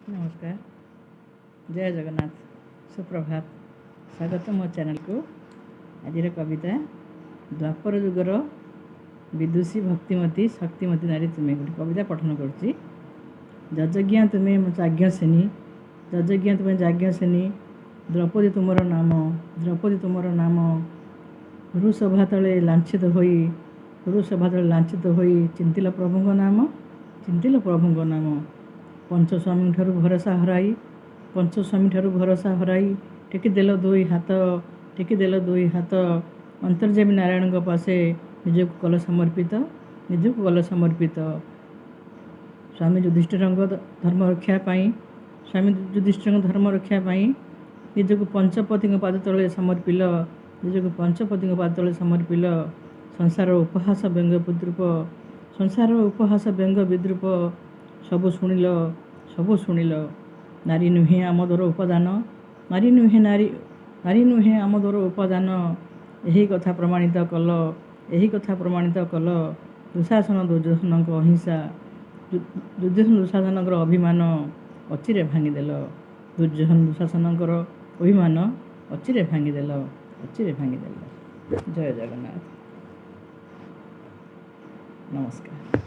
ନମସ୍କାର, ଜୟ ଜଗନ୍ନାଥ, ସୁପ୍ରଭାତ। ସ୍ୱାଗତ ମୋ ଚ୍ୟାନେଲକୁ। ଆଜିର କବିତା, ଦ୍ୱାପର ଯୁଗର ବିଦୁଷୀ, ଭକ୍ତିମତୀ, ଶକ୍ତିମତୀ ନାରୀ ତୁମେ, ଗୋଟେ କବିତା ପଠନ କରୁଛି। ଯଯଜ୍ଞା ତୁମେ ଯାଜ୍ଞସେନୀ, ଯଯଜ୍ଞା ତୁମେ ଯାଜ୍ଞସେନୀ, ଦ୍ରୌପଦୀ ତୁମର ନାମ, ଦ୍ରୌପଦୀ ତୁମର ନାମ। କୁରୁସଭା ତଳେ ଲାଞ୍ଛିତ ହୋଇ, କୁରୁସଭା ତଳେ ଲାଞ୍ଛିତ ହୋଇ ଚିନ୍ତିଲ ପ୍ରଭୁଙ୍କ ନାମ, ଚିନ୍ତିଲ ପ୍ରଭୁଙ୍କ ନାମ। ପଞ୍ଚସ୍ୱାମୀଙ୍କ ଠାରୁ ଭରସା ହରାଇ, ପଞ୍ଚସ୍ୱାମୀ ଠାରୁ ଭରସା ହରାଇ ଟେକିଦେଲ ଦୁଇ ହାତ, ଟେକିଦେଲ ଦୁଇ ହାତ। ଅନ୍ତର୍ଯ୍ୟାମୀ ନାରାୟଣଙ୍କ ପାଶେ ନିଜକୁ କଲ ସମର୍ପିତ, ନିଜକୁ କଲ ସମର୍ପିତ। ସ୍ୱାମୀ ଯୁଧିଷ୍ଠିରଙ୍କ ଧର୍ମ ରକ୍ଷା ପାଇଁ, ସ୍ୱାମୀ ଯୁଧିଷ୍ଠିରଙ୍କ ଧର୍ମ ରକ୍ଷା ପାଇଁ ନିଜକୁ ପଞ୍ଚପତିଙ୍କ ପାଦ ତଳେ ସମର୍ପିଲ, ନିଜକୁ ପଞ୍ଚପତିଙ୍କ ପାଦ ତଳେ ସମର୍ପିଲ। ସଂସାର ଉପହାସ, ବ୍ୟଙ୍ଗ, ବିଦ୍ରୂପ, ସଂସାର ଉପହାସ, ବ୍ୟଙ୍ଗ, ବିଦ୍ରୂପ ସବୁ ଶୁଣିଲ, ସବୁ ଶୁଣିଲ। ନାରୀ ନୁହେଁ ଆମୋଦର ଉପାଦାନ, ନାରୀ ନୁହେଁ, ନାରୀ, ନାରୀ ନୁହେଁ ଆମୋଦର ଉପାଦାନ, ଏହି କଥା ପ୍ରମାଣିତ କଲ, ଏହି କଥା ପ୍ରମାଣିତ କଲ। ଦୁଃଶାସନ ଦୁର୍ଯ୍ୟୋଧନଙ୍କ ଅହିଂସା, ଦୁର୍ଯ୍ୟୋଧନ ଦୁଃଶାସନଙ୍କର ଅଭିମାନ ଅଚିରେ ଭାଙ୍ଗିଦେଲ। ଦୁର୍ଯ୍ୟୋଧନ ଦୁଃଶାସନଙ୍କର ଅଭିମାନ ଅଚିରେ ଭାଙ୍ଗିଦେଲ, ଅଚିରେ ଭାଙ୍ଗିଦେଲ। ଜୟ ଜଗନ୍ନାଥ, ନମସ୍କାର।